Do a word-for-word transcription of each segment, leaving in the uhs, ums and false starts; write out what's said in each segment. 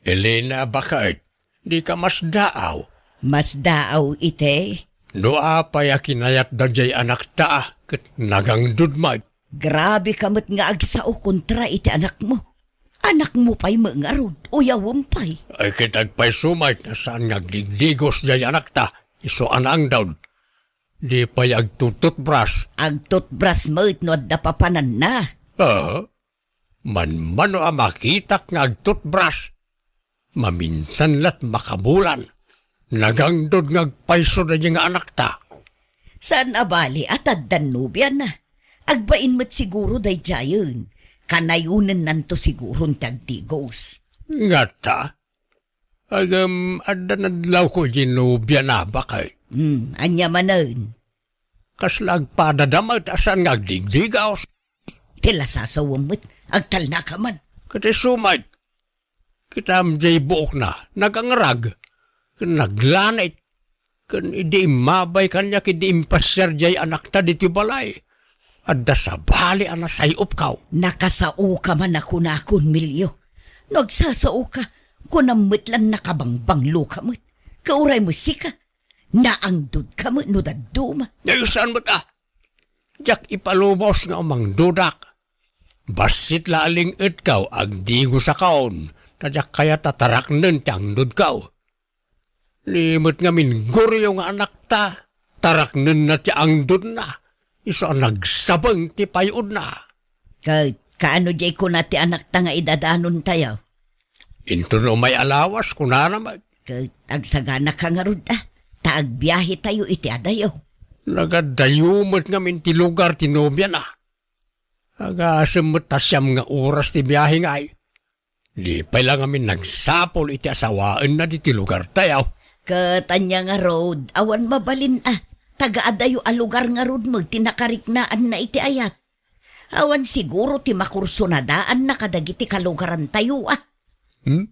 Elena, baket, dika masdaaw? Masdaaw iti? No apay a kinayatda diay anakta, ket nagangdud met. Grabe ka met nga agsao kontra iti anakmo. Anakmo pay met ngarud, uyawem pay. Ay, ket agpayso met a saan nga agdigdigos diay anakta, isu a naangdud. Di pay agtututbras. Agtutbras met no adda papananna. Ah, manmano a makitak nga agtutbras. Maminsan la't makabulan. Nagangdud nga agpayso daydi nga anakta. Saan a bali a taddan nobiana. Agbain met siguro daydiayen. Kanayonennanto siguron ti agdigos. Ngata? Agem, adda nadlawko iti nobiana, baket. Hmm, ania manen? Kasla agpadada met a saan nga agdigdigos. Ti lasasawem met, agtalnaka man. Ket isu met, kitam diay buokna, nagangrag, ken naglanit, ken idi immabay kaniak idi impasiar diay anakta ditoy balay, adda sabali a nasay-opko. Nakasaoka man a kunakon, Melio. No agsasaoka, kunam met lan nakabangbangloka met. Kauray met sika, naangdodka met no dadduma. Ay, saan met a? Diak ipalubos nga umangdodak. Bassit la a ling-etko, agdigosakon, ta diak kayat a taraknen ti angdodko. Ni met ngamin Goryo nga anakta, taraknenna ti angdodna, isu a nagsabeng ti pay-odna. Ket kaano diay kuna ti anakta nga idadanontayo? Inton umay a lawas, kunana met. Ket agsaganaka ngarud a, ta agbiahetayo iti adayo. Nagadayo met ngamin ti lugar ti nobiana. Agasem met ta siam nga oras ti biahe ngay. Di pay la ngamin nagsapul iti asawaenna ditoy lugartayo. Ket ania ngarud, awan mabalin a, taga adayo a lugar ngarud met ti nakariknaanna iti ayat. Awan siguro ti makursunadaanna kadagiti kalugarantayo a. Hmm?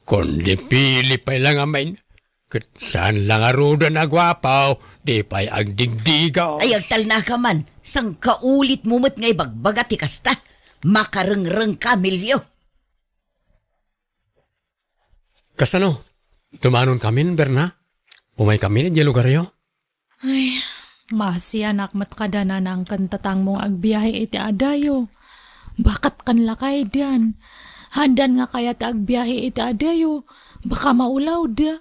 Kundi pili pay la ngamin, ket saan la ngaruden a guapo, di pay agdigdigaw. Ay, agtalnaka man, sangkaulitmo met nga ibagbaga ti kasta. Makarengrengka, Melio. Kasano? Dumanonkamin, Berna? Umaykamin idiay lugaryo? Ay, maasianak met kada nanang ken tatangmo nga agbiahe iti adayo. Baket ken lakaydan. Haandan nga kayat ti agbiahe iti adayo. Baka maulawda.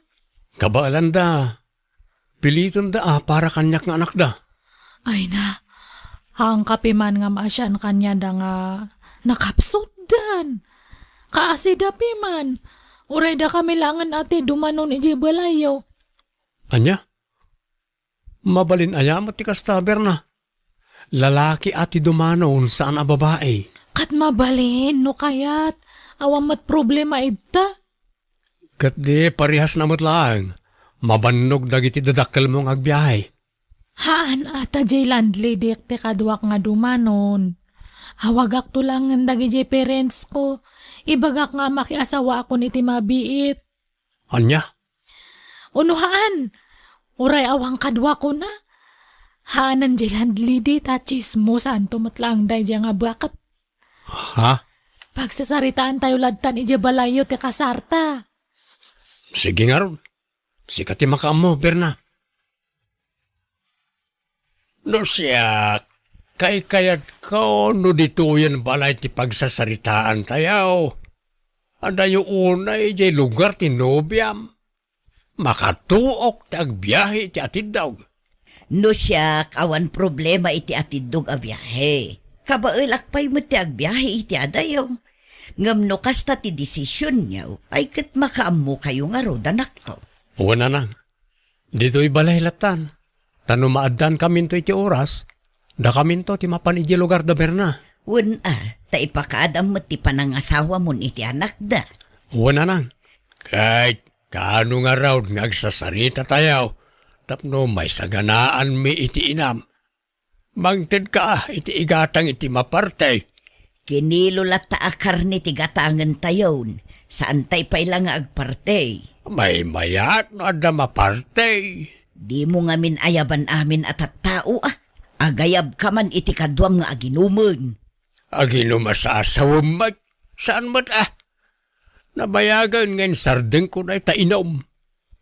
Kabaelanda. Pilitenda a para kaniak nga anakda. Ay na, angkapiman nga maasian kaniada nga nakapsutdan. Kaasida piman. Uray dakami laengen a ti dumanon idiay balayyo. Ania? Mabalin aya met ti kasta, Berna? Lalaki a ti dumanon, saan a babai. Ket mabalin, no kayat. Awan met problema ita. Ket di parehasna met laeng, mabannog dagiti dadakkelmo nga agbiahe. Haan a ta diay landlady ti kaduak nga dumanon. Awagakto laengen dagidiay parents ko. Ibagak nga makiasawaakon iti mabiit. Ania? Ono haan? Uray awan kaduakon a. Haanen diay landlady ta tsismosanto met laeng daydiay nga baket. Ha? Pagsasaritaantayo ladtan idiay balayyo ti kasarta. Sige ngarud. Sika ti makaammo, Berna. No siak, kaykayatko no ditoyen balay ti pagsasaritaantayo. Adayo unay idiay lugar ti nobiam. Makatuok ti agbiahe iti atiddog. No siak, awan problema iti atiddog a biahe. Kabaelak pay met ti agbiahe iti adayo. Ngem no kasta ti desisionyo, ay ket makaammokayo ngarud, anakko. Wen, nanang. Ditoy balay lattan. Ta no maaddaankaminto iti oras, dakaminto ti mapan idiay lugar da Berna. Wen a, ta ipakaadam met ti panangasawamon iti anakda. Wen, nanang. Ket kaano ngarud nga agsasaritatayo tapno maisaganaanmi iti inam? Mangtedka iti igatang iti maparte. Kinilo latta a karne ti gatangentayon. Saantay pay la nga agparte. Maymayat no adda maparte. Dimo ngamin ayaban amin a tattao a. Agayabka man iti kaduam nga aginumen. Aginum a sasawem met. Saan met a. Nabayagen nga insardengko dayta inum.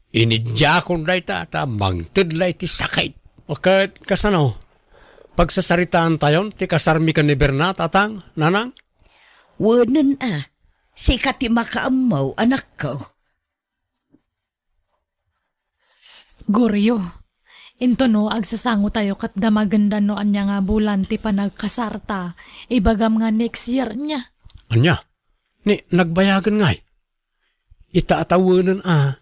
Inidiakon dayta ta mangted la iti sakit. Ket kasano? Pagsasaritaantayon ti kasarmi ken ni Berna, tatang, nanang? Wenen a, sika ti makaammo, anakko. Goryo, intono agsasangotayo ket damagenda no ania nga bulan ti panagkasarta, ibagam nga next year nia. Ania? Ni, nagbayagen ngay? Ita a tawenen a,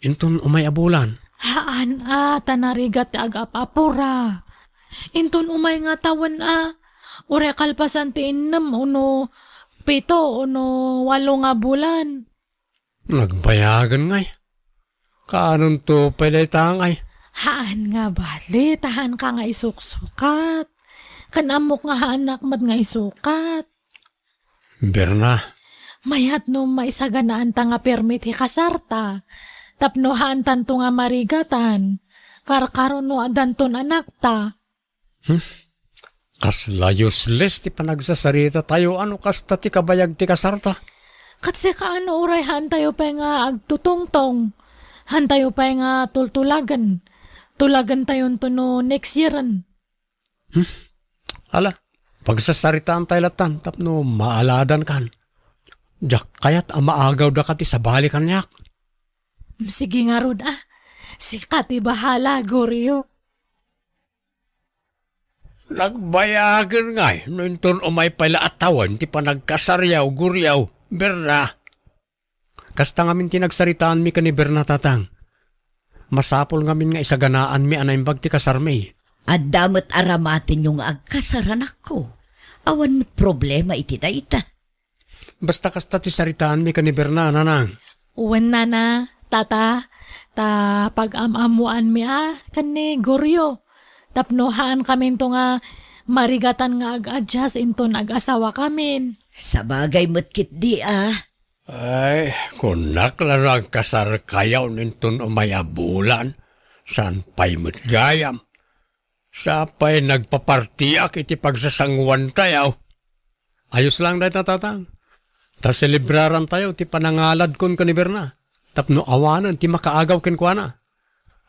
inton umay a bulan. Haan a, ta narigat ti agap-apura. Inton umay nga tawen a, uray kalpasan ti innem ono pito ono walo nga bulan. Nagbayagen ngay. Kaanonto pay dayta ngay? Haan nga bali, ta haanka nga isuksukat. Ken ammok nga haannak met nga isukat. Berna. Mayat no maisaganaanta nga permi ti kasarta. Tapno haantanto nga marigatan. Karkaro no addanton anakta. Hmm? Kasla useless ti panagsasarita tayo, ano kasta ti kabayag ti kasarta? Ket sika ano uray haantayo pay nga agtutungtong? Haantayo pay nga tultulagen? Tulagentayon to no next yearen. Hmm? Ala, pagsasaritaan tayo latan tapno maaladan kan. Diak kayat a maagaw da ka ti sabali kaniak. Sige ngarud a. Sika ti bahala, Goryo. Nagbayagen ngay no inton umay pay la a tawen ti panagkasaryaw, Goryo, Berna. Kasta ngamin ti nagsaritaanmi ken ni Berna, tatang. Masapul ngamin nga isaganaanmi a naimbag ti kasarmi. Adda met aramatenyo nga agkasar, anakko. Awan met problema iti dayta. Basta kasta ti saritaanmi ken ni Berna, nanang. Wen, nana, tata, ta pag-am-ammoanmi a ken ni Goryo. Tapno haankaminto nga marigatan nga ag-adjust inton ag-asawakamin. Sabagay met ketdi a. Ay, kunak la no agkasarkayo inton umay a bulan, saan pay met gayam. Sapay nagpapartiak iti pagsasanguantayo. Ayos lang dayta, tatang. Ta selebrarantayo ti panangaladkon ken ni Berna. Tapno awanen ti makaagaw kenkuana.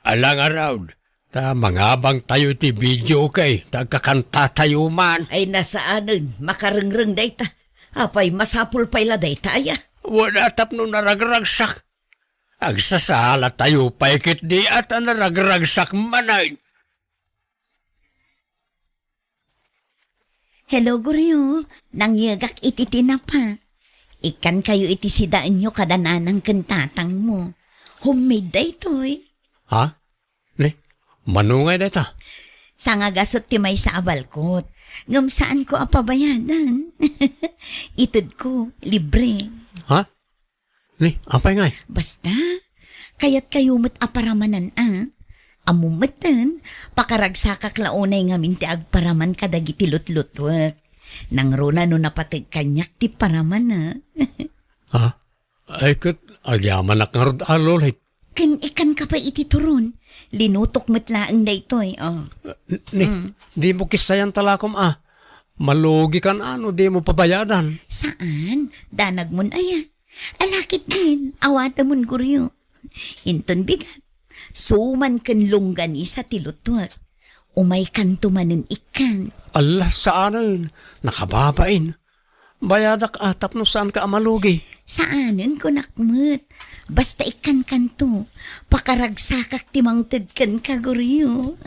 Ala ngarud, ta mangabangtayo iti videoke, ta agkakantatayo man. Ay, nasaanen, makarengreng dayta. Apay, masapul pay la dayta aya? Wala tapno naragragsak. Agsasalatayo pay ketdi a ta naragragsak manen. Hello, Goryo. Nangyegak iti tinapa. Ikkankayo iti sidaenyo kada nanang ken tatangmo. Homemade daytoy. Ha? Ni, mano ngay dayta? Sangagasut ti maysa a balkot. Ngem saanko a pabayadan. Itedko, libre. Ha? Ni, apay ngay? Basta, kayatkayo met a paramanan a. Ammom metten, pakaragsakak la unay ngamin ti agparaman kadagiti lutlutuek. Nangruna no napateg kaniak ti paraman a. Ha? Ay, ket agyamanak ngarud a, Lolit. Ken ikkanka pay iti turon. Linutok met laeng daytoy, oh. Ni, mm, dimo kissayan talakom a. Malugikan a no dimo pabayadan. Saan? Danagmon aya? Ala ketdin, awatemon, Goryo. Inton bigat, suman ken longganisa ti lutuek. Umaykanto manen ikkan. Ala, saanen. Nakababain. Bayadak a tapno saanka a malugi. Saanen, kunak met. Basta ikkankanto. Pakaragsakak ti mangted kenka, Goryo.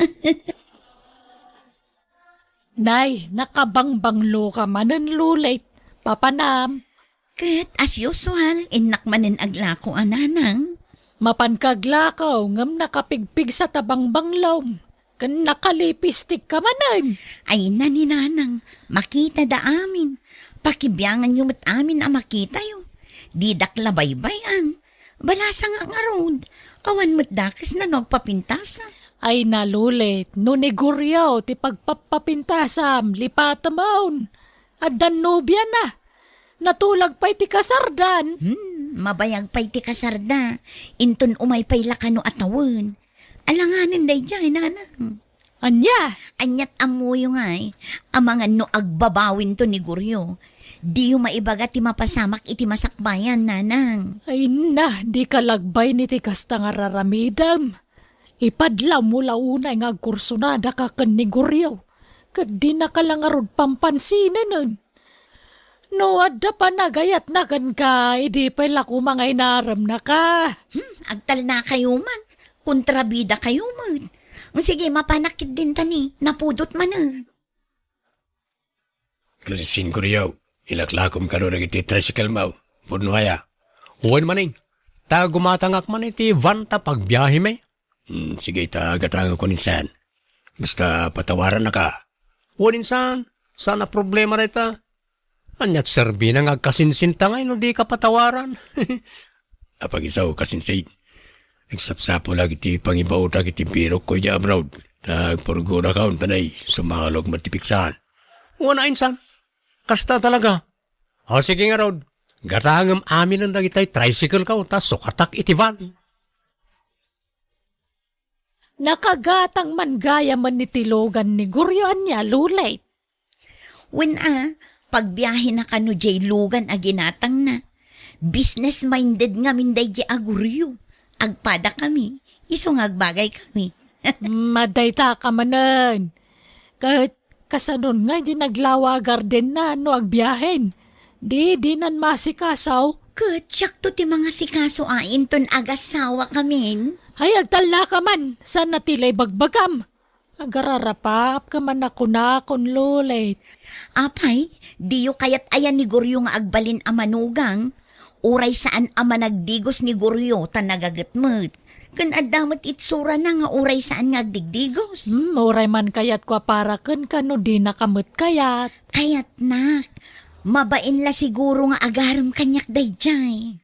Nay, nakabangbangloka manen, Lolit. Papanam. Ket, as usual, innak manen aglako a nanang. Mapanka aglako, ngem nakapigpigsa ta bangbanglom. Ken nakalipistikka manen. Ay na ni nanang, makitada amin. Pakibianganyo met amin a makitayo. Didak la baybay-an. Balasangak ngarud, awan met dakesna no agpapintasam. Ay na, Lolit, no ni Goryo ti pagpapapintasam, lipatemon. Addan nobiana. Natulag pay ti kasardan. Hmm, mabayag pay ti kasarda. Inton umay pay la kano a tawen. Alanganen daydiay, nanang. Ania? Aniat ammoyo ngay, amangan no agbabawinto ni Goryo. Diyo maibaga ti mapasamak iti masakbayan, nanang. Ay na, di kalagbay ni ti kasta nga raramidem. Ipadlawmo la unay nga agkursunadaka ken ni Goryo, ket dinaka la ngarud pampansinenen. No adda panagayatna kenka, idi pay la koma nga inaremnaka. Hmm, agtalnakayo man. Kontrabidakayo met. Sige, mapanak ketdin ta ni, napudot manen. Sin Goryo, ilaklakom kano dagiti tricycle mo. Pudno aya? Wen manen. Ta gumatangak man iti van ta pagbiahemi. Hmm, sige, ta gatangakon insan. Basta patawarannaka. Wen insan, saan a problema dayta. Aniat serbina nga agkasinsinta ngay no dika patawaran? Apagisaw, kasinsin. Nagsapsapulak iti pangibaotak iti birokko idiay abroad. Ta agpurgonakon ta nay, sumalog met ti piksan. Wen a insan. Kasta talaga. O sige ngarud, gatangem aminen dagitay tricycle ko, ta sukatak iti van. Nakagatang man gayamen iti lugan ni Goryo ania, Lulay? Wen a, pagbiahena kano diay lugan a ginatangna. Business-minded ngamin daydi a Goryo. Agpadakami, isu nga agbagaykami. Madayta ka manen. Ket kasanon nga di naglawa a gardenna no agbiahen? Di, dinan maasikaso. Ket siakto ti mangasikaso a inton agasawakamin. Ay, agtalnaka man, saan a ti la ibagbagam. Agararapapka man a kunakon, Lulay. Apay, diyo kayat aya ni Goryo nga agbalin a manugang? Uray saan a managdigos ni Goryo ta nagaget met. Ken adda met itsurana nga uray saan nga agdigdigos. Hmm, uray man kayatko a para kenka no dinaka met kayat. Kayatnak. Mabain la siguro nga agarem kaniak daydiay.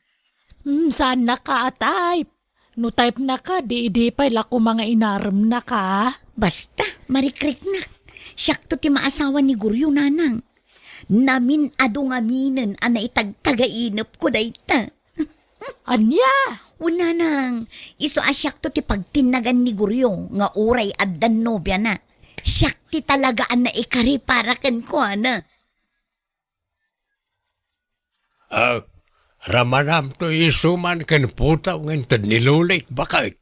Hmm, saannaka a type. No type-naka, di idi pay la koma nga inaremnaka. Basta, marikriknak. Siakto ti maasawa ni Goryo, nanang. Namin-adu ngaminen a naitagtagainepko dayta. Ania? O nanang, isu a siakto ti pagtinnagan ni Goryo nga uray addan nobiana. Siak ti talaga a naikari para kenkuana. Ah, ramanamto isu man ken putaw nga inted ni Lulay, baket.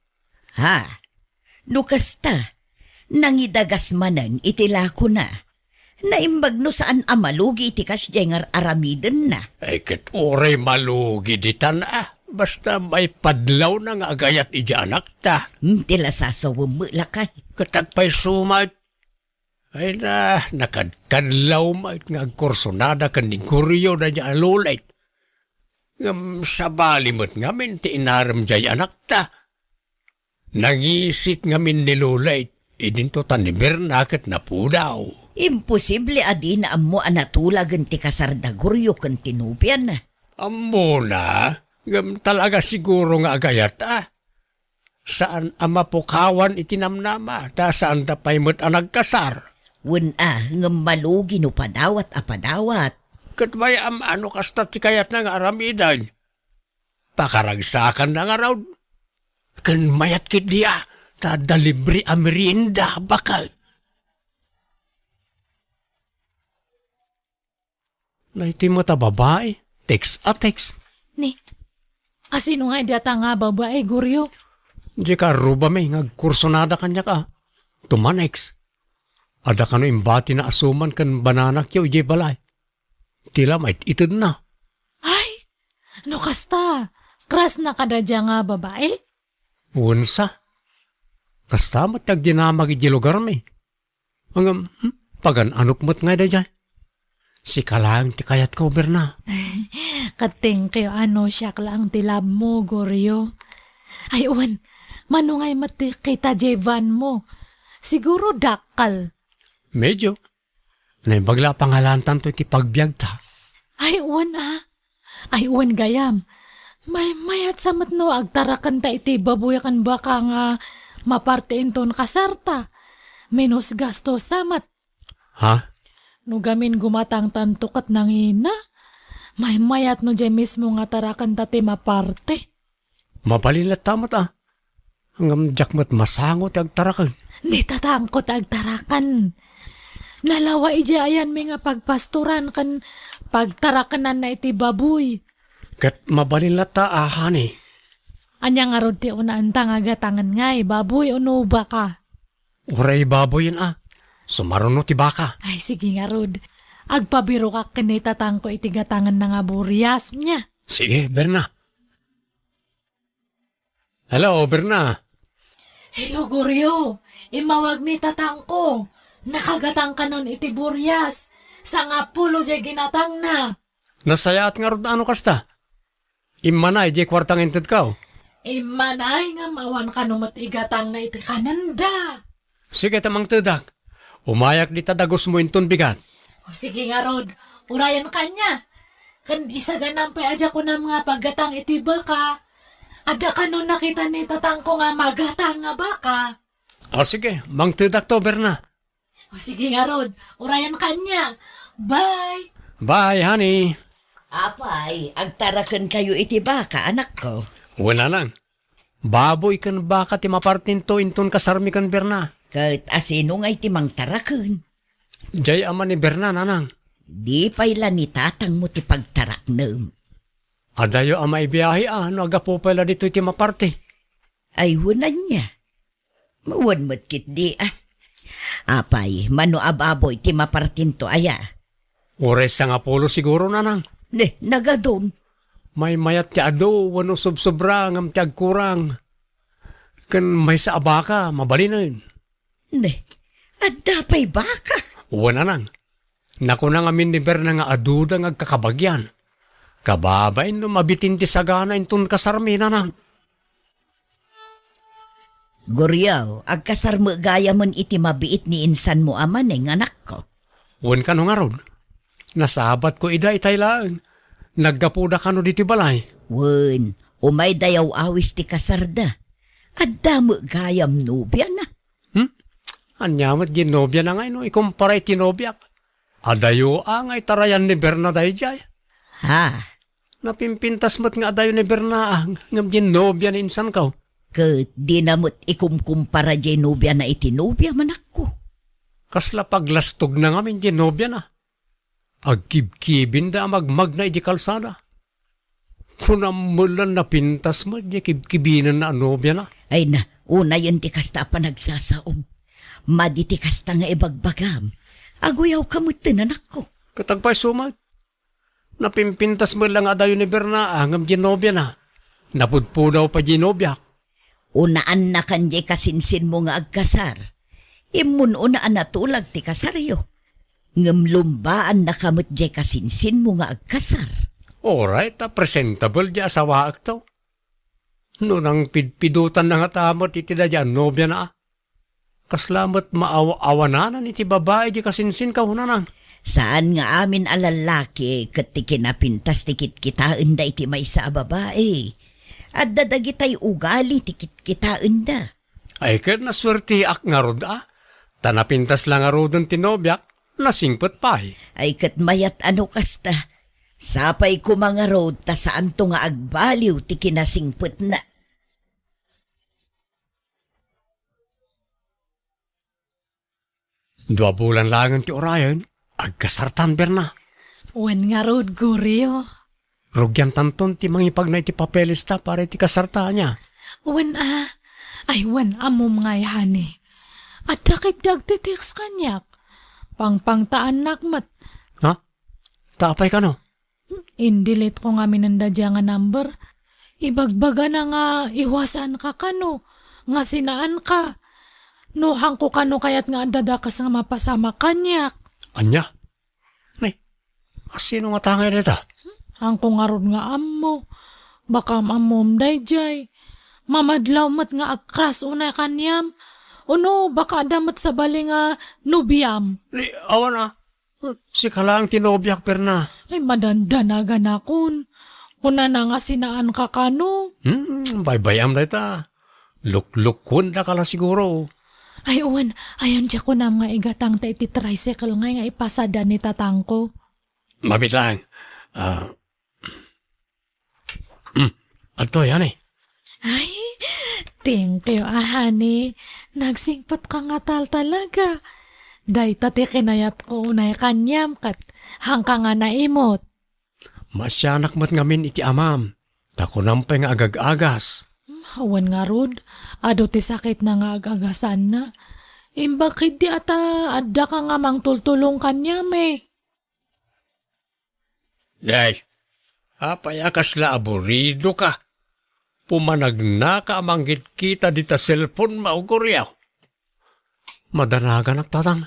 Ha? No kasta, nangidagas manen iti lakona. Naimbag no saan a malugi iti kasdiay nga ar-aramidenna. Ay, ket uray malugi ditan a. Basta maipadlawna nga agayat idiay anakta. Hmm, ti la sasawem met lakay. Ket agpayso met. Ay na, nakadkadlaw met nga agkursunada ken ni Goryo daydiay a Lulay. Ngem sabali met ngamin ti inarem diay anakta. Nangisit ngamin ni Lulay, idinto ta ni Berna ket napudaw. Imposible a dina ammo a natulagen ti kasar da Goryo ken ti nobiana. Ammona, ngem talaga siguro nga agayat a. Saan a mapukawan iti namnama, ta saanda pay met a nagkasar. Wen a, ngem malugi no padawat a padawat. Ket mayat a no kasta ti kayatna nga aramiden. Pakaragsakanna ngarud. Ken mayat ketdi a, ta adda libre a merienda, baket. Daytoy met a babai, text a text. Ni, asino nga idi a ta nga babai, Goryo? Diay karrubami nga agkursunada kaniak a. Tumanex. Adda kano imbatina a suman ken bananakyo idiay balay. Ti la mait-itedna. Ay, no kasta, crush na kada dia nga babai? Wen sa. Kasta met ti agdinamag idiay lugarmi. Ngem, hmm, pagan-anok met ngay daydiay. Sika laeng ti kayatko, Berna. Ket thank you, a no siak laeng ti love mo, Goryo. Ay, wen, mano ngay met ti kita diay van mo? Siguro dakkel. Medyo. Naimbag la a pangalaantanto iti pagbiagta. Ay, wen a. Ay, wen gayam. Maymayat sa met no agtarakenta iti baboy ken baka nga maparte inton kasarta. Menos gasto sa met. Ha? No gamin gumatangtanto ket nangina, maymayat no diay mismo nga tarakenta ti maparte. Mabalin latta met a. Ngem diak met masango ti agtaraken. Ni tatangko ti agtaraken. Nalawa idiay ayanmi nga pagpastoran ken pagtarakenanna iti baboy. Ket mabalin latta a, honey. Ania ngarud ti unaanta nga gatangen ngay, baboy wenno baka? Uray baboyen a. Sumaruno ti baka. Ay, sige ngarud. Agpabirokak ken ni tatangko iti gatangenna nga burias, nia. Sige, Berna. Hello, Berna. Hello, Goryo. Immawag ni tatangko. Nakagatang kanon iti burias. Sangapulo diay ginatangna. Nasayaat ngarud no kasta. Immanay diay kuarta nga intedko. Immanay ngem awan kano met igatangna iti kanenda. Sige ta mangtedak. Umayak dita dagusmo inton bigat. O sige ngarud, urayen kaniak. Ken isaganam pay a diak kunam nga paggatang iti baka. Adda kano nakita ni tatangko nga magatang nga baka? O sige, mangtedakto, Berna. O sige ngarud, urayen kaniak. Bye! Bye, honey. Apay, agtarakenkayo iti baka, anakko? Wen, nanang. Baboy ken baka ti mapartinto inton kasarmi ken Berna. Ket asino ngay ti mangtaraken? Diay ama ni Berna, nanang. Di pay la ni tatangmo ti pagtaraknem. Adayo a maibiahe a no aggapu pay la ditoy ti maparti. Ay, wen ania? Wen met ketdi a. Apay, mano a baboy ti mapartinto aya? Uray sangapulo siguro, nanang. Ne, nagadun. Maymayat ti adu wenno sobsobra ngem ti agkurang. Ken maysa a baka, mabalinen. Ne, adda pay baka? Wen, nanang. Nakuna ngamin ni Berna nga aduda nga agkakabagian. Kababain no mabitin ti sagana inton kasarmi, nanang. Goryo, agkasar met gayamen iti mabiit ni insanmo a Maneng, anakko. Wen kano ngarud. Nasabatko ida itay laeng. Naggapuda kano ditoy balay. Wen, umayda yaw-awis ti kasarda. Adda met gayam nobiana. Hmm? Ania met diay nobiana ngay no ikumpara iti nobiak? Adayo a nga itarayan ni Berna daydiay. Ha? Napimpintas met nga adayo ni Berna a, ngem diay nobia ni insanko. Ket dina met ikumkumpara diay nobiana iti nobiam, anakko. Kasla paglastogna ngamin diay nobiana. Agkibkibinda a magmagna idiay kalsada. Kunam met la napintas met diay kibkibinenna a nobiana. Ay na, unayen ti kasta a panagsasaom. Madi ti kasta nga ibagbagam. Aguyawka metten, anakko. Ket agpayso met. Napimpintas met la nga adayo ni Berna a ngem diay nobiana. Napudpudaw pay diay nobiak. Unaannakan diay kasinsinmo nga agkasar. Immun-una a natulag ti kasaryo. Ngem lumbaannaka met diay kasinsinmo nga agkasar. Uray ta presentable diay asawaekto. No nangpidpidotanna ngata met iti daydiay a nobiana a. Kasla met maaw-awananan iti babai diay kasinsinko, nanang. Saan nga amin a lallaki ket ti kinapintas ti kitkitaenda iti maysa a babai. Adda dagitay ugali ti kitkitaenda. Ay, ket nasuerteak ngarud a. Ta napintas la ngaruden ti nobiak, nasingpet pay. Ay, ket mayat a no kasta. Sapay koma ngarud ta saanto nga agbaliw ti kinasingpetna. Dua bulan laengen ti urayen, agkasartan, Berna. Wen ngarud, Goryo. Rugiantanton ti mangipagna iti papeles ta para iti kasarta, ania? Wen a. Ay, wen, ammom ngay, honey. Adda ketdi agtitext kaniak. Pangpangtaannak met. Ha? Ta apay kano? Indelete ko ngamin daydiay nga number. Ibagbagana nga iwasanka kano, nga sinaanka. No haanko kano kayat nga adda dakes nga mapasamak kaniak. Ania? Ni, asino ngata ngay dayta? Haanko ngarud nga ammo. Baka am-ammom daydiay. Mamadlaw met nga agkras unay kaniam. Uno, baka adda met sabali nga nobiam. Ni, awan a. Sika laeng ti nobiak, Berna. Ay, madandanaganakon. Kunana nga sinaanka kano. Hmm, baybay-am dayta. Luklukuendaka la siguro. Ay, wen, ayan diay kunam nga igatangta iti tricycle ngay nga ipasada ni tatangko. Mabiit laeng. Ah, Hmm. Adtoy, honey. Ay, thank you, ah, honey. Nagsingpetka ngata talaga. Dayta ti kinayatko unay kaniam ket haanka nga naimut. Maasianak met ngamin iti amam, ta kunam pay nga agag-agas. Awan ngarud, adu ti sakitna nga ag-agasanna. Imbag ketdi a ta addaka nga mangtultulong kaniam, eh. Nay, apay a kasla aburidoka? Pumanagnaka a mangkitkita dita cellphone-mo, Gorio. Madanaganak, tatang.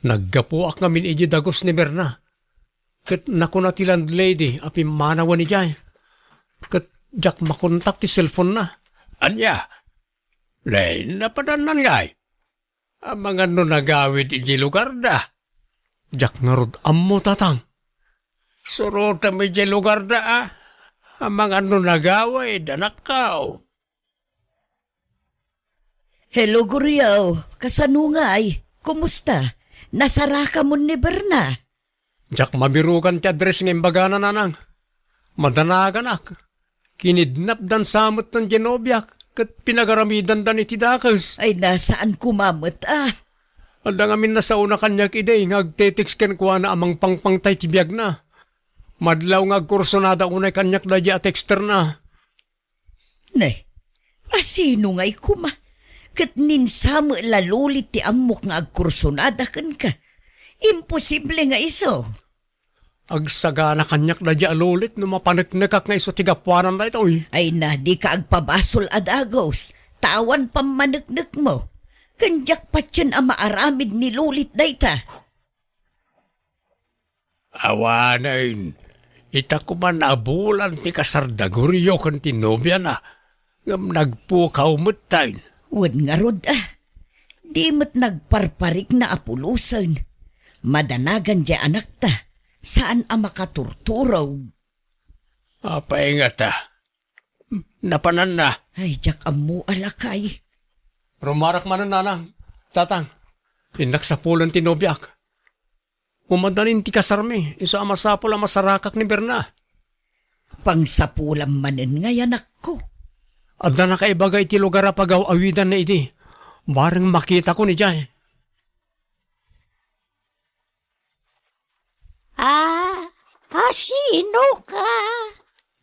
Naggapuak ngamin idiay dagus ni Berna. Ket nakuna ti landlady a pimmanawen idiay. Ket diak makontak ti cellphone-na. Ania? Nay, napadannan ngay? Amangan no nagawid idiay lugarda. Diak ngarud ammo, tatang. Surotem idiay lugarda, a. Amangan no nagawid, anakko. Hello, Gorio. Kasano ngay? Kumusta? Nasarakamon ni Berna? Diak mabirugan ti address nga imbagana, nanang. Madanaganak. Kinidnapdan sa met ti nobiak ket pinagaramidanda iti dakes. Ay, nasaan koma met, ah. Adda ngamin nasaona kaniak idi nga agte-text kenkuana a mangpangpangta iti biagna. Madlaw nga agkursonada unay kaniak daydi a texterna. Ne, asino ngay koma? Ket ni Sam la Lolit ti ammok nga agkursonada kenka. Imposible nga isu. Agsagana kaniak daydi a Lolit no mapaneknekak nga isu ti gapuanan daytoy. Ay na, dika agpabasol a dagus, ta awan pammaneknekmo. Ken diak patien a maaramid ni Lolit dayta. Awanen, ita koma nabulan ti kasar da Gorio ken ti nobiana, ngem nagpukaw metten. Wen ngarud, ah. Di met nagparparikna a pulosen. Madanagan diay anakta, saan a makaturturog. Apay ngata? Napananna. Ay, diak ammo a lakay. Rumarak manen, nanang, tatang. Innak sapulen ti nobiak. Umadanin ti kasarmi, isu a masapul a masarakak ni Berna. Pangsapulam manen ngay, anakko. Adda nakaibaga iti lugar a pagaw-awidanna idi. Bareng makitakon idiay. Ah, asino ka?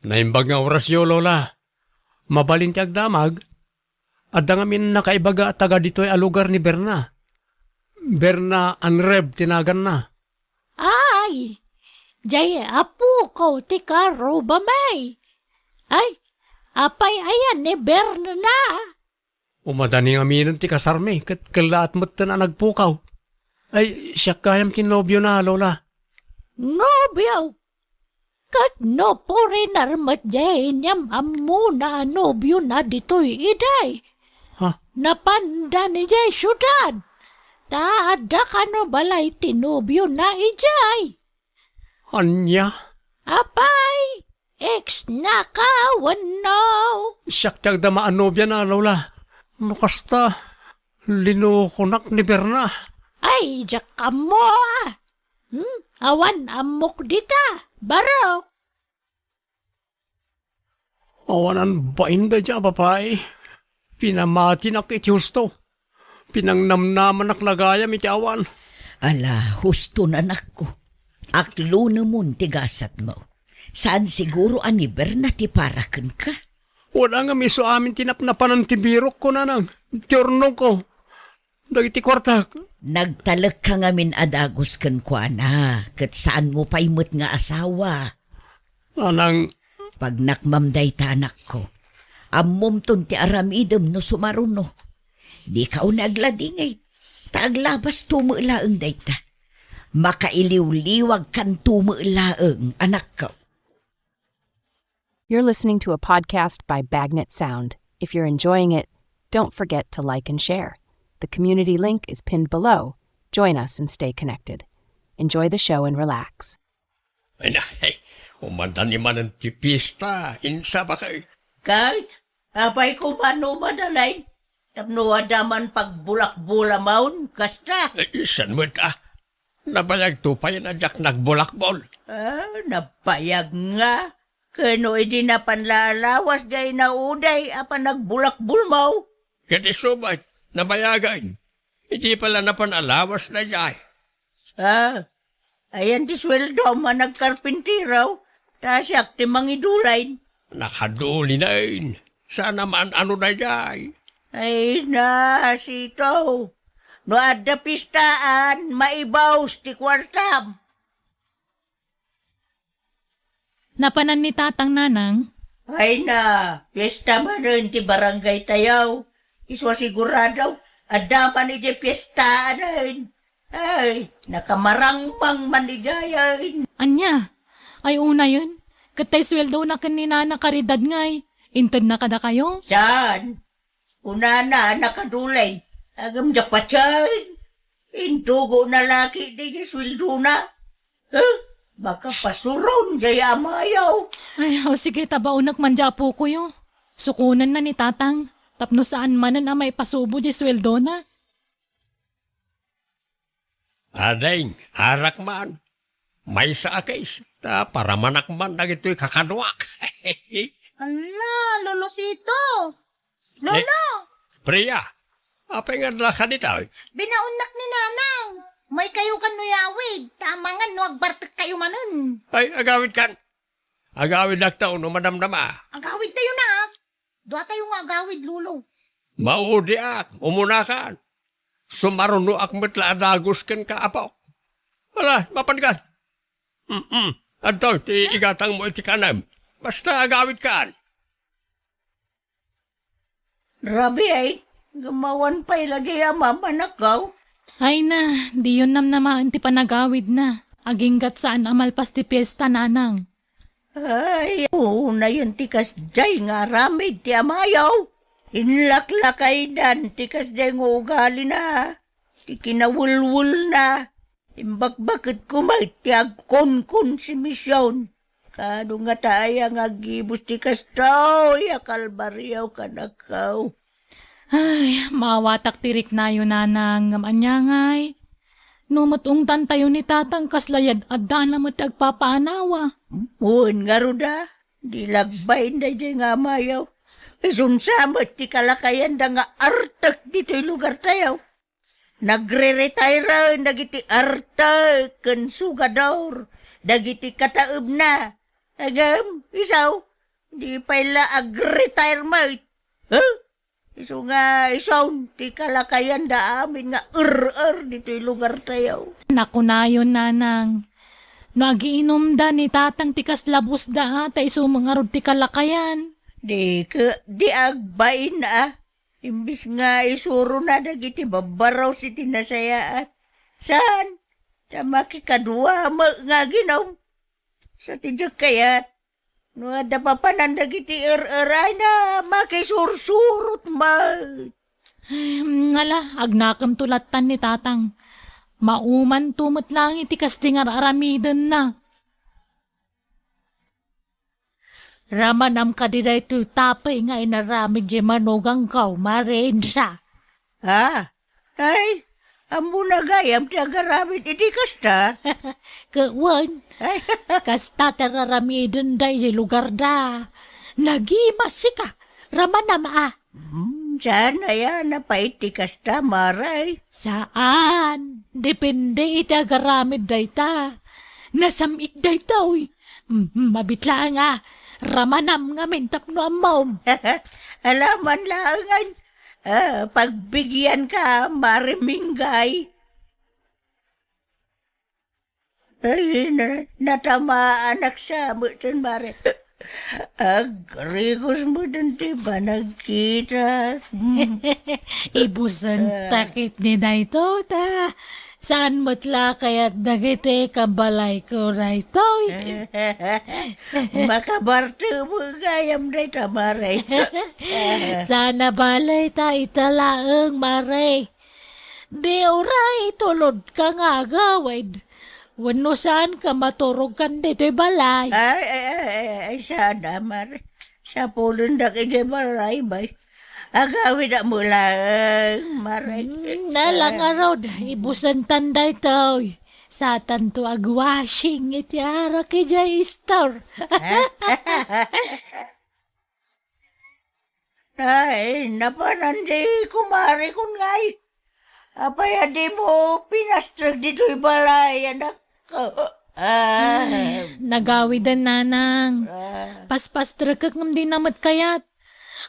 Naimbag nga orasyo, Lola. Mabalin ti agdamag. Adda ngamin nakaibaga a taga ditoy a lugar ni Berna. Berna Anreb ti naganna. Ay, jay apuko ti karubami. Ay, apay ayan ni Berna? Umadani ngaminen ti kasarmi, ket kellaat metten a nagpukaw. Ay, siak gayam ti nobiona, Lola. Nobio? Ket no foreigner met jay inyam-ammona a nobiona ditoy idiay. Ha? Napanda idiay siudad. Ta adda kano balay ti nobiona idiay. Ania? Apay, ex na ka wenno? Siak ti agdama a nobiana, Lola. No kasta, linokonak ni Berna. Ay, diak ammo, ah. Hmm? Awan ammok dita, barok. Awanan bain dayta a babai. Pinamatinak iti husto. Pinangnamnamanak la gayam iti awan. Ala, husto, anakko. Aklonemon ti gasatmo. Saan siguro a ni Berna ti para kenka? Wala nga miso amin ti napnapanan ti birokko, nanang. Ti urnongko. Dagiti kuartak. Nagtalekka ngamin a dagus kenkuana, ket saanmo pay met nga asawa. Nanang. Pagnakmam dayta, anakko. Ammomton ti aramidem no sumaruno. Dika unay agladingit, ta aglabasto met laeng dayta. Makailiwliwagkanto met laeng, anakko. You're listening to a podcast by Bagnet Sound. If you're enjoying it, don't forget to like and share. The community link is pinned below. Join us and stay connected. Enjoy the show and relax. Ay, nay, umadani manen ti pista. Insa ba kay? Kay, apay koma no madalay? Tapno adda man pagbulakbulamon, kasta? Ay, saan met, ah? Nabayagto pay a diak nagbulakbol. Ah, nabayag nga. Ken no idi napan la a lawas jay nauday a panagbulakbolmo. Ket isu met, nabayagen. Idi pala napan a lawas daydiay. Ah, ayan ti sueldom a nagkarpintero, ta siak ti mangidulayn. Nakadulinayn. Saan a maan-ano daydiay. Ay na, Sito. No adda pistaan, maibus ti kuartam. Napanan ni Tatang, Nanang? Ay na, fiesta manen ti barangay tayo. Isu a sigurado, adda man idiay fiesta anen. Ay, nakamarangmang man idiayen. Ania? Ay, unayen, ket tay sueldona ken ni Nana Caridad ngay, intedna kadakayo? Saan? Kunana, nakadulay. Agam da patay. Intugo na laki di sueldona. Huh? Makapasuron jay amayaw. Ay, o sige, tabaonek man di apokoyo. Sukonen na ni Tatang, tapno saan manen a maipasubo di sueldona. Ading, arak man. Maysa a case, ta paramanak man dagitoy kakaduak. Ala, Lolo Sito! Lolo! Eh, Priya, apay nga adda ka ditoy? Binaonnak ni Nanang. Maykayo kan no yawid, ta amangan no agbartekkayo manen. Ay, agawidkan. Agawidakto no madamdama. Agawidtayo na. Duatayo nga agawid, Lolo. Maudiak, umunakan. Sumarunoak met la a dagus kenka, apo. Ala, mapankan. Mm-mm. Adtoy ti igatangmo iti kanem. Basta agawidkan. Rabi ay, gumawan pay la di a mamanakaw. Ay na, diyon namnamaen ti panagawidna. Aginggat saan a malpas ti fiesta, Nanang. Ay, unayen ti kasdiay nga aramid ti amayo. Inlaklakaydan ti kasdiay nga ugalina, ti kinawelwelna. Imbakbaketko met ti agkunkon si Mision. Kano ngata aya nga aggibus ti kastoy a kalbario kadakaw? Ay, maawatak ti riknayo, Nanang, ngem ania ngay? No met ungtantayo ni Tatang, kasla yad-addana met ti agpapaanawa. Wen ngarud a, di lagbain daydiay nga amayo. Isunsa met ti kalakayanda nga artek ditoy lugartayo. Nagre-retire dagiti artek ken sugador, dagiti kataebna. Ngem, isu, di pay la ag-retire met. Huh? Isu nga isu ti kalakayanda amin nga er-er ditoy lugartayo. Nakunayon, Nanang, no agiinumda ni Tatang ti kasla busda, a, ta isu met ngarud ti kalakayan. Di ke, di agbain a. Imbes nga isurona dagiti babbarus iti nasayaat. Saan? Ta makikadua met nga aginom. Sa ti diak kayat, no adda papanan dagiti er-erayna, makisursurot met. Ay, ngala, agnakemto lattan ni Tatang. Maumanto met laeng iti kasdi nga ar-aramidenna. Ramanam kadi daytoy tapey nga inaramid di manugangko, Mare Insa? Ah, ay, ammona gayam ti agaramid iti kasta? Ket wen, ay, kasta ti ar-aramiden daydiay lugarda. Nagimasika, ramanam a. Hmm, saan aya napait ti kasta, Mare? Saan. Depende iti agaramid dayta. Nasam-it daytoy. Mm, mabit laeng a. Ramanam ngamin tapno ammom. Alaman laengen. Ah, pagbigianka, Mare Minggay. Ay, na-, natamaanak sa met, Mare. Agrigos met ti panagkita. Ibusen ta ketdi daytoy, ta saan met la kayat dagiti kabalayko daytoy? Makabartemo gayam dayta, Mare. Saan a balay ta ita laeng, Mare. Di uray tulodka nga agawid. Wenno saanka maturogkan ditoy balay? Ay, ay, ay, ay, ay, saan a, Mare. Sapulendak idiay balay, bay. Agawid a mulaeng, Mare. Hmm, nala ngarud, ibusentan daytoy. Satanto agwashing iti arak idiay store. Ay, napanan ti kumarekon ngay. Apay a dimo pinastrek ditoy balay, anak? Ah. Nagawiden, nanang. Ah. Paspastrekek ngem dina met kayat.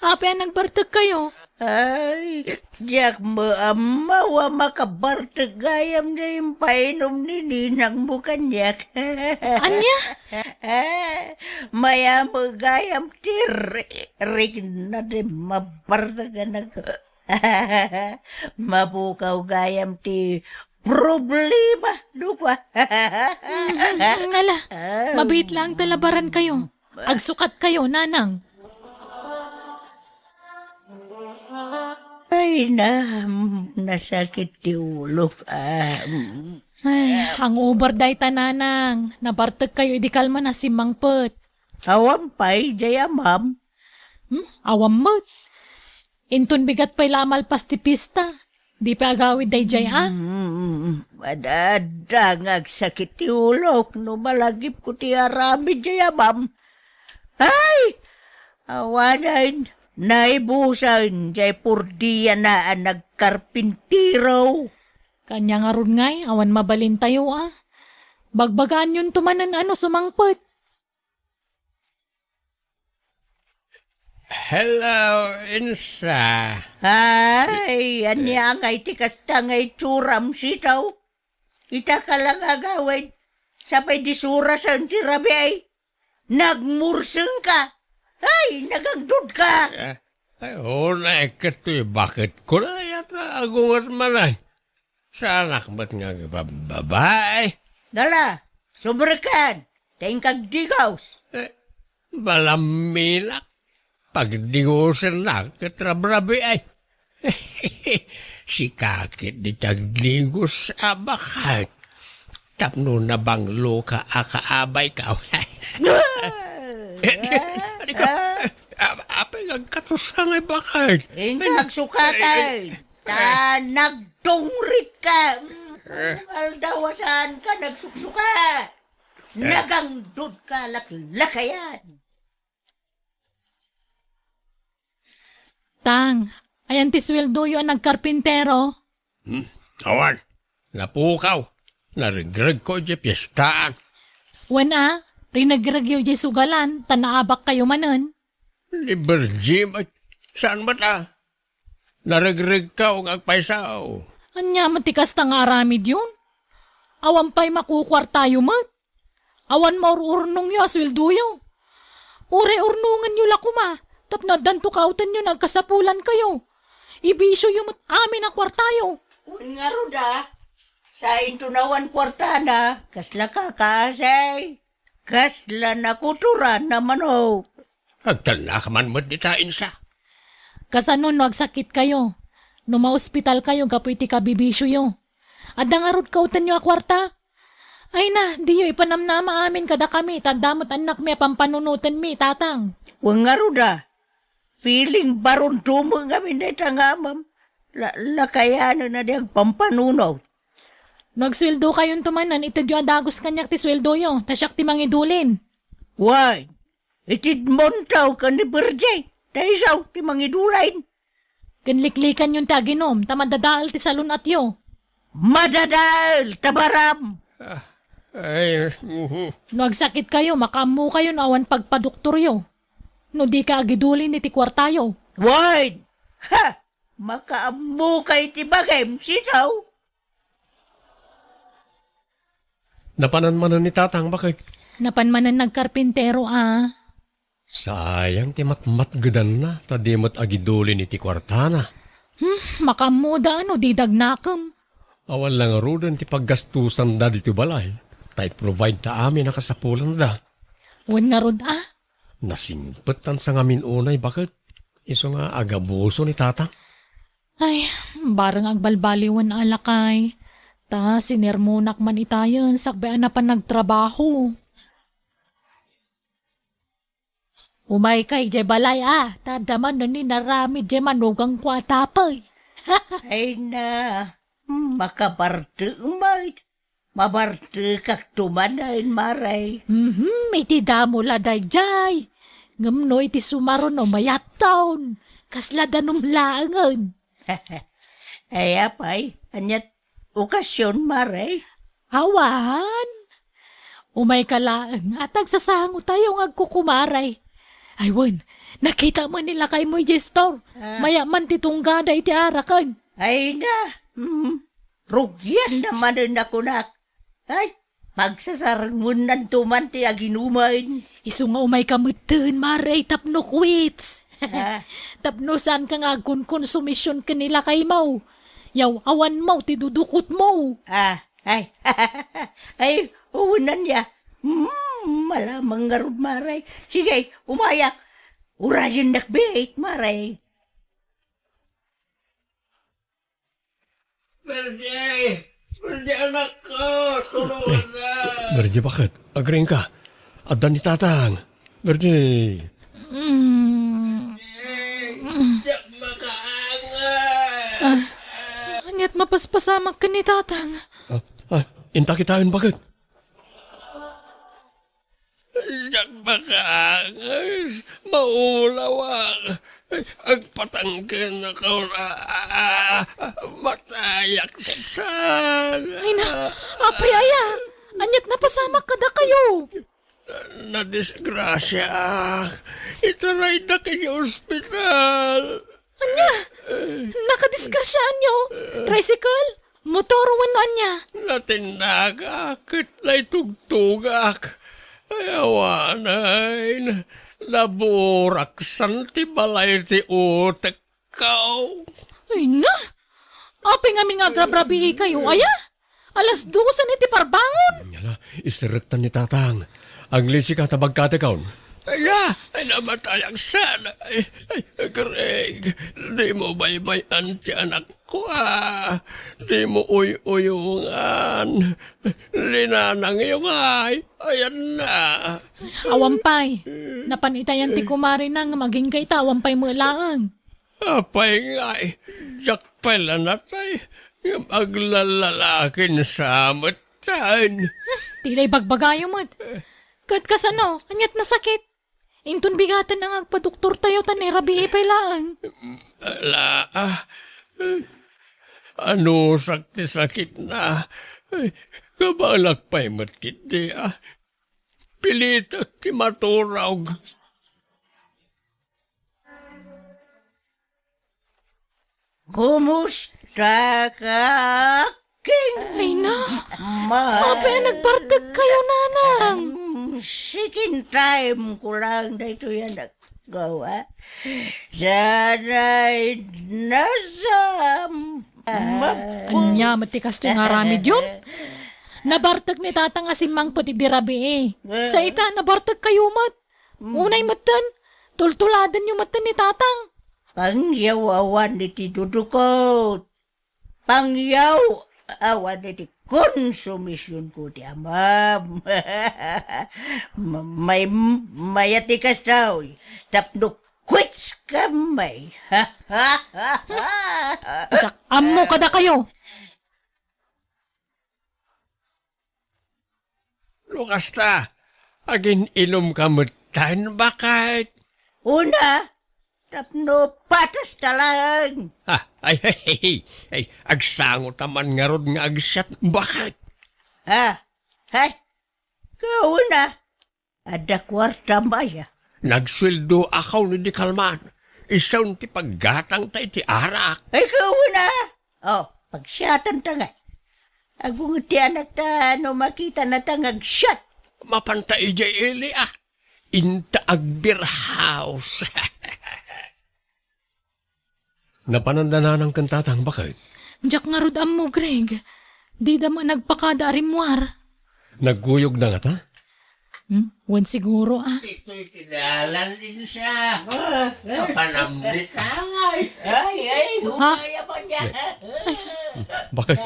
Apay a nagbartekkayo? Ay, diak maammo a makabartek gayam diay impainom ni ninangmo kaniak. Ania? Mayammo gayam ti ri-, rikna ti mabartek, anak. Mapukaw gayam ti problema, dukwa. Mhm, ala, mabiit laeng ta labarankayo. Agsukatkayo, nanang. Ay, na, nasakit ti ulok. Ah, mm. Ay, hangover dayta, nanang. Nabartekkayo idi kalman a simmangpet. Awan pay, jay amam. Hmm? Awan met. Inton bigat pay la a malpas ti pista, di pay agawid dayjay a? Mm, adda nga agsakit ti ulok no malagipko ti aramid jay amam. Ay! Awanen, naibusen jay purdiana a nagkarpintero. Kanya ngarud ngay, awan mabalintayo a. Bagbagaanyonto manen a no sumangpet. Hello, Insa. Ay, ania ngay ti kasta nga itsuram, sitaw? Ita ka la nga agawid, sapay di surasen ti rabii. Nagmursengka. Ay, nagangdudka. Eh, ay, unay, ket toy baketko na, yata agunget man ay. Saanak met nga agbababae. Dala, subrekan, ta inkagdigos. Eh, balamminak. Pagdigosennak ket rabrabiay. Sika ket di tagdigos a baket. Tapno nabangloka a kaabayka. Adi ko, a-, apay nga agkatoska ngay baket? Inka agsukatan. Ta nagtungritka. Aldaw a saanka nagsuksuka. Nagangdudka laklakayan. Tang, ayan ti sueldoyo a nagkarpintero? Hmm, awan. Napukaw. Naregregko idiay piestaan. Wen a, rinegregyo idiay sugalan, ta naabakkayo manen. Ni Virgie, saan met a? Naregregkaw nga agpaysaw. Ania met ti kasta nga aramidyon? Awan pay makukuartayo met. Awan maur-urnongyo a sueldoyo. Uray urnongenyo la koma, tapno addanto kaawtenyo nga agkasapulankayo. Ibisioyo met amin a kuartayo. Wen ngarud a, sainto nawan kuartana, kasla kakaasay, kasla nakutoran a manok. Agtalnaka man met dita, Insa. Kasano no agsakitkayo? No maospitalkayo gapu iti kabibisioyo? Adda ngarud kaawtenyo a kuarta? Ay na, diyo ipanamnama amin kadakami, ta adda met annakmi a pampanunotenmi, tatang. Wen ngarud a, feeling baron tumeng amin dayta nga amam. La-, lakayanen a di agpampanunot. No agsueldokayonto manen, itedyo a dagus kaniak ti sueldoyo, ta siak ti mangidulin. Wen, itedmonto ken ni Virgie, ta isu ti mangidulin. Ken liklikanyon ti aginum, ta madadael ti salun-atyo. Madadael, ta baram! Ah, ay, mhm. No agsakitkayo, makaammokayo no awan pagpadoktoryo. No dika agidulin iti kuartayo. Wen! Ha! Makaammoka iti bagim, sitaw? Napanan manen ni tatang, baket? Napan manen nagkarpintero a. Sayang ti matmatgedanna, ta di met agidulin iti kuartana. Hmm, makaammoda no di dagnakem. Awan la ngaruden ti paggastusanda ditoy balay, ta i-provide ta amin a kasapulanda. Wen ngarud a? Nasingpet tan sangamin unay, baket. Isu nga agabuso ni tatang. Ay, bareng agbalbaliwen a lakay. Ta sinermonak man itayen sakbay a napan nagtrabaho. Umayka idiay balay a, ta adda man no inaramid diay manugangko a tapay. Ay na, makabartek met. Mabartekakto manen, mare. Mhm, iti damo la daydiay. Ngem no iti sumaruno mayatton, kasla danum laengen. Ay, apay, Aniat okasion, Mare? Awan. Umayka laeng, at agsasangotayo nga agkukumare. Ay, wen, nakita met ni lakaymo idiay store. Ah. Maya man ti tunggada iti araken. Ay na, hmm, rugian na manen a kunak. Ay, magsasarengennanto man ti aginumen. Isu nga umayka metten, Mare, tapno quits. Ah. Tapno saanka nga agkonkonsumision ken ni lakaymo. Yaw-awanmo ti dudukotmo. Ah, ay. Ay, unan ya. Hmm, malamang ngarud, Mare. Sige, umayak. Urayennak biit, Mare. Bernie! Bernie, anakko! Tulungan na! Bernie, bakit? Agriingka? Adda ni Tatang. Bernie! Mm. Bernie, diak makaangas! Ah, aniat mapaspasamak ken ni Tatang? Ah, ah, inta kitaen, bakit? Diak makaangas, maulawak, agpatangken ako, a, a, a, matayak sana. Ay na, apay aya, aniat napasamak kadakayo? Nadisgrasiaak, itaraydak iti ospital. Ania? Nakadisgrasiaanyo? Tricycle? Motor wenno ania? Natinnagak ket naitugtogak. Ay, awanen, naburaksan ti balay ti utekko. Ay na! Apay ngamin nga agrabrabiikayo, aya? Alas dosen iti parbangon. Ala, iserektan ni Tatang. Aglisika ta bagkatekon. Aya, ay, namatayak sana. Ay, ay, Greg, dimo baybay-an ti anakko, a. Dimo uy-uyongan. Ni Nanangyo ngay, ayanna. Awan pay. Napan itayan ti kumarina nga agingga ita awan pay met laeng. Apay ngay, diak pay la natay, ngem aglalalakin sa metten. Ti la ibagbagayo met. Ket kasano, aniat nasakit? Inton bigaten nga agpadoktortayo ta ni rabii pay laeng. Ala, ah, anusak ti sakitna. Kabaelak pay met ketdi, ah. Pilitek ti maturog. Kumusta ka, King? Ay na, Ma- apay a nagbartek kayo, Nanang? Mm, second time ko lang daytoy a naggawa. Sana'y nasa mapu- Ania met ti kastoy nga aramidyon? Nabartek ni Tatang a simmangpet idi rabii. Sa ita, nabartek kayo met. Unay metten, tultuladenyo metten ni Tatang. Pangyaw awan iti dudukot. Pangyaw awan iti konsumisionko ti amam. Ma-, may-, mayat ti kastoy, tapno quits kami. Diak ammo kadakayo. No kasta, agin-inumka metten, baket? Una, tapno patas ta laeng. Ah, ay, ay, ay, ay, agsango ta man ngarud nga agsiat, baket? Ah, hay, kauna, adda kuarta maya. Nagsueldo ako ni di kalman. Isun ti paggatang ta iti arak. Ay, kauna. Oh, pagsiatan ta ngay. Agunget ti anak ta no makita na ta nga agsiat. Mapanta idiay ili, ah. Inta agbeer house. Napanan da Nanang ken Tatang, baket? Diak ngarud ammo, Greg. Dida met nagpakada a rimmuar. Nagkuyogda ngata? Hmm? Wen siguro, ah. Itoy ti dalan din siya. Kapanam ni tangay. Ay, ay, Ha? Ay, sus. Baket?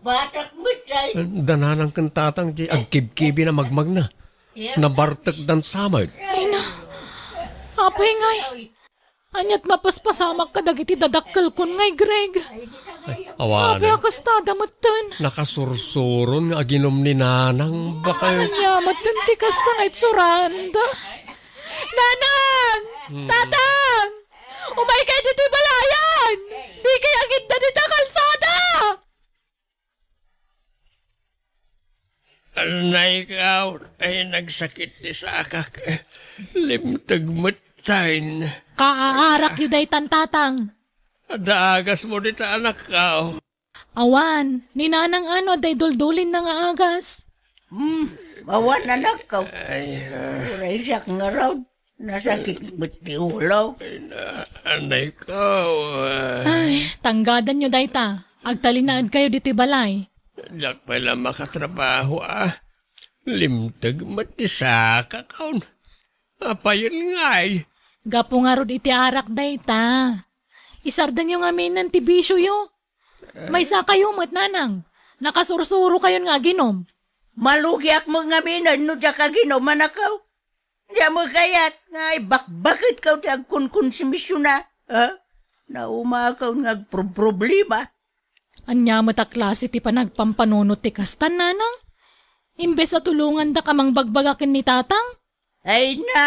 Batak mo, chay. Da Nanang ken Tatang ti agkibkibi na magmagna. Nabartek dan samag. Ay na. Apay ngay. Aniat mapaspasamak kadagiti dadakkelkon ngay, Greg. Awan. Apay a kasta da metten. Nakasursuron nga aginum ni Nanang, baket. Ania metten ti kasta nga itsuranda. Nanang! Hmm. Tatang! Umaykay ditoy balayan! Dikay agidda dita kalsada! Naikaw, ay nagsakit ti sakak. Limteg metten. Kaaarakyo daytan, Tatang. Adda agasmo dita, anakkaw. Awan, ni Nanang Ano adda iduldulinna nga agas. Hmm, awan, anakkaw. Ay, ah. Uray siak ngarud. Nasakit met ti ulo. Ay, na-, anay ko, ah. Ay, tanggadanyo dayta. Agtalinaedkayo ditoy balay. Diak pay la makatrabaho, ah. Limteg met ti sakak, awan. Apayen ngay? Gapu ngarud iti arak dayta. Isardenyo ngaminen ti bisioyo. Maysakayo met, Nanang. Nakasursurokayon nga aginom. Malugiak met ngaminen no diak aginom, anakkaw. Diak met kayat nga ibakbaketkaw ti agkonkonsumision, ha? Naumakon nga agproproblema. Ania met a klase ti panagpampanunot ti kastan, Nanang? Imbes a tulongandak a mangbagbaga ken ni Tatang? Ay na,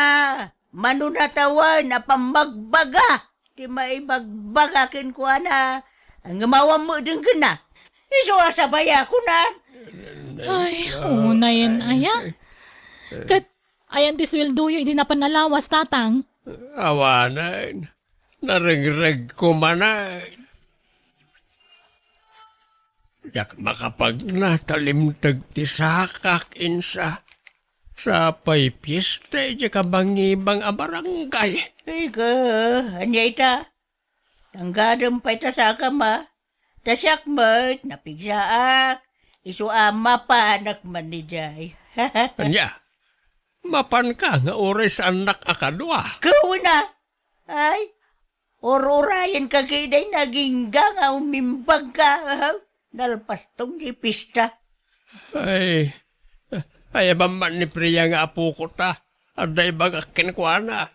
mano natawen a pammagbaga ti maibagbaga kenkuana? Ngem awan met denggenna. Isu a sabayakon. Ay, unayen aya. Ket ayan ti sueldoyo idi napan a lawas, Tatang? Awanen. Narengregko manen. Diak makapagna ta limteg ti sakak, insa. Sapay fiesta idiay kabangibang a barangay. Ay ka, ania ita? Tanggadem pay ta sakam, a? Ta siak met, napigsaak. Isu a mapanak man idiay. Ania? Mapanka nga uray saannak a kadua? Kuna! Ay, ur-urayenka ketdi, nagingga nga umimbagka. Nalpastong ti pista. Ay, ay, awan man ni Priya nga apoko ta. Adda ibagak kenkuana.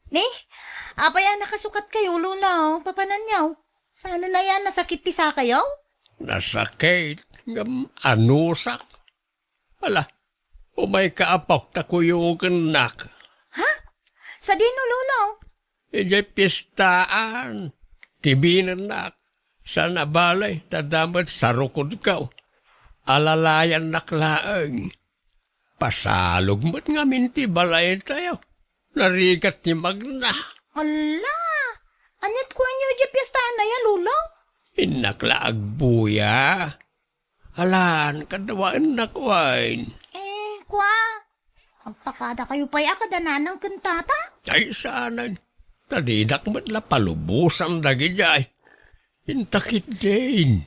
Ni, apay a nakasukatkayo, Lolo? Papananyo? Saan a yan, nasakit ti sakayo? Nasakit, ngem anusak. Ala, umayka, apok, ta kuyogennak. Ha? Sadino, Lolo? Idiay piestaan. Kibinennak. Saan a bale, ta adda met sarukodko. Alalayannak laeng. Pasalog met ngamin ti balaytayo. Narigat ti magna. Ala! Aniat kuanyo idiay piestaan aya, Lolo? Innak la agbuya. Alan, kadawaennak wen. Eh, kua, agpakadakayo pay a kada nanang ken tata? Ay, saanen. Ta dinak met la palubosan dagidiay. Inta ketdin.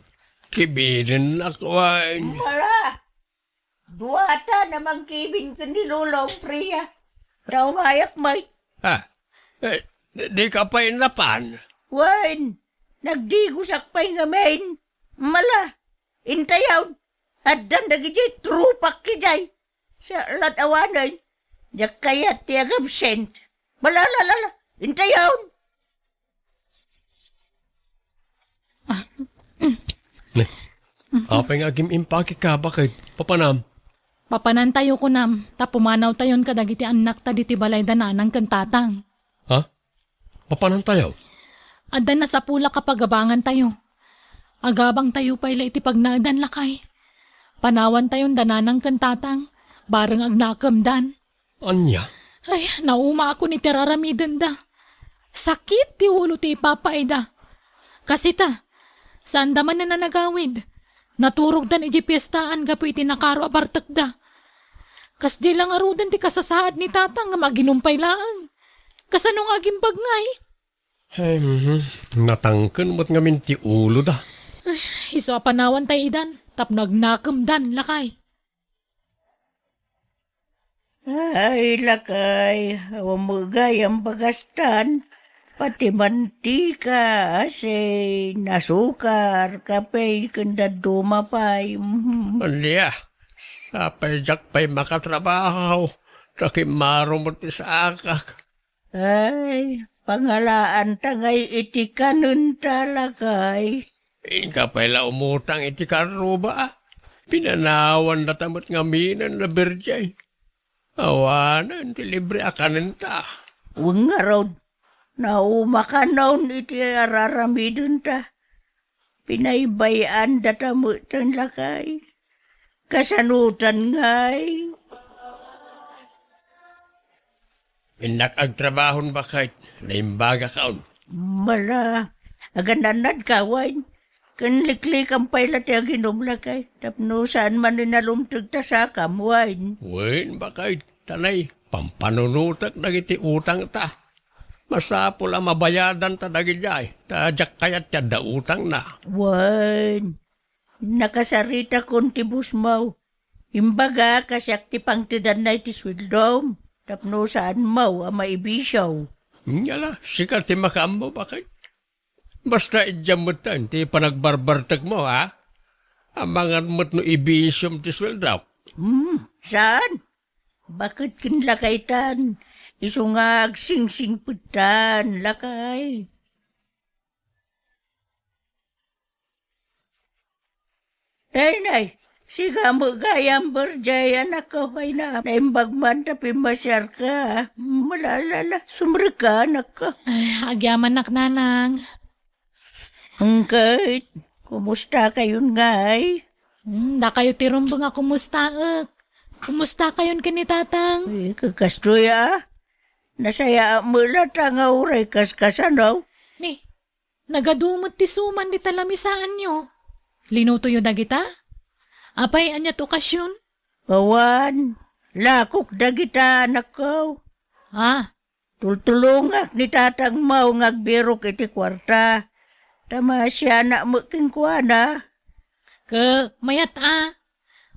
Kibinennak wen. Mala! Duata a mangkibin ken ni Lolo Priya. Daw mayak, may. Ah, eh, di, di ka pay napan? Wen, nagdigosak pay ngamin. Mala, intayon. Addan dagidiay tropak idiay. Sa lat awanen, diak kayat ti agabsent. Malalalala, intayon. Ne, apay nga agim-impakika, baket? Papanam? Papanantayo, kunam, ta pumanawtayon kadagiti annakta ditoy balay da nanang ken tatang. Ha? Papanantayo? Adda nasapulak a pagabangantayo. Agabangtayo pay la iti pagnaedan, lakay. Panawantayon da nanang ken tatang, bareng agnakemdan. Ania? Ay, naumaakon iti raramidenda. Sakit ti ulo ti ipapaayda. Kas ita, saanda manen a nagawid. Naturogdan idiay piestaan gapu iti nakaro a bartekda. Kasdiay la ngaruden ti kasasaad ni tatang ngem aginumpay laeng. Kasano nga agimbag ngay? Ay, mhm. Natangken met ngamin ti uloda. Ay, isu a panawan tay idan, tapno agnakemdan, lakay. Ay, lakay, awan met gayam bagastan. Pati mantika, asin, asukar, kape, ken dadduma pay. Mhm. Ania, sapay diak pay makatrabaho, ta kimmaro met ti sakak. Ay, pangalaanta ngay iti kanenta, lakay. Inka pay la umutang iti karruba, a. Pinanawan data met ngaminen a birjeng. Awanen ti libre a kanenta. Wen ngarud, naumakanon iti araramidenta. Pinaybay-an data metten, lakay. Kasanotan ngay? Innak agtrabahon, baket. Naimbagak on. Mala, aganannad ka, Wayne. Ken liklikam pay la ti aginum, lakay. Tapno saan man ni nalumteg ta sakam, Wayne. Wen, baket. Tanay, pampanunotek dagiti utangta. Masapul a mabayadan ta dagidiay. Ta diak kayat ti adda utangna. Wayne. Nakasaritakon ti busmaw. Imbagak a siak ti pangtedanna iti sueldom, tapno saanmaw a maibisiaw. Ngala, sika ti makaammo, baket. Basta idiam metten ti panagbarbartekmo, ha? Amangan met no ibisiom ti sueldok. Hmm, saan? Baket ken lakaytan, isu nga agsingsingpettan, lakay. Nay, nay, sika met gayam, Berjay, anakko, ay na, naimbag man ta pimmasiarka. Malalala, sumrekka, anakko. Ay, agyamanak, nanang. Angket, kumusta kayon ngay? Hmm, dakayo ti rumbeng a kumustaek. Kumusta kayon ken ni tatang? Ay, kakastoy, ah. Nasayaat met latta nga uray kaskasano. Ni, nagadu met ti suman dita lamisaanyo. Linutoyo dagita? Apay, ania ti okasion? Awan, lakok dagita, anakko. Ah, tultulongak ni tatangmo nga agbirok iti kuarta. Ta maasianak met kenkuana. Ke, mayat a.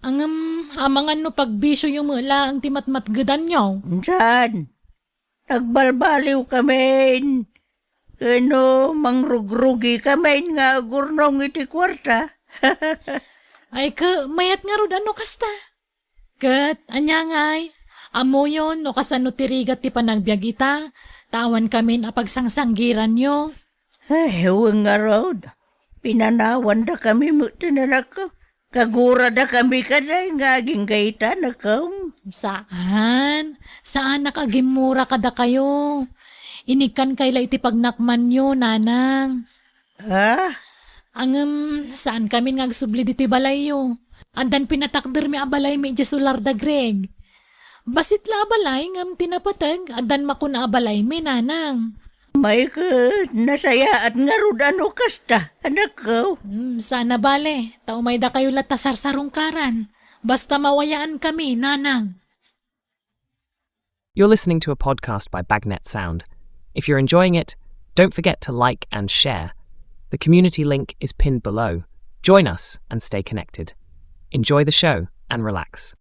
Ngem amangan no pagbisioyo met laeng ti matmatgedanyo. Saan? Nagbalbaliwkamin. Ken no, mangrugrugikamin nga agurnong iti kuarta. Ay, ke, mayat ngarud a no kasta. Ket, ania ngay? Ammoyon no kasano ti rigat ti panagbiag ita, ta awankamin a pagsangsanggiranyo. Ay, wen ngarud. Pinanawandakami met ti nanakko. Kaguradakami kadi nga agingga ita, anakko. Saan. Saanak a gimmura kadakayo. Inikkankay la iti pagnakmanyo, nanang. Ha? Ngem, saankamin nga agsubli ditoy balayyo. Addan pinatakdermi a balaymi idiay solar da Greg. Bassit la a balay ngem ti napateg, addan makuna a balaymi, nanang. May ket, nasayaat ngarud a no kasta, anakko. Hmm, saan a bale, ta umaydakayo latta sarsarungkaran. Basta mawayaankami, nanang. You're listening to a podcast by Bagnet Sound. If you're enjoying it, don't forget to like and share. The community link is pinned below. Join us and stay connected. Enjoy the show and relax.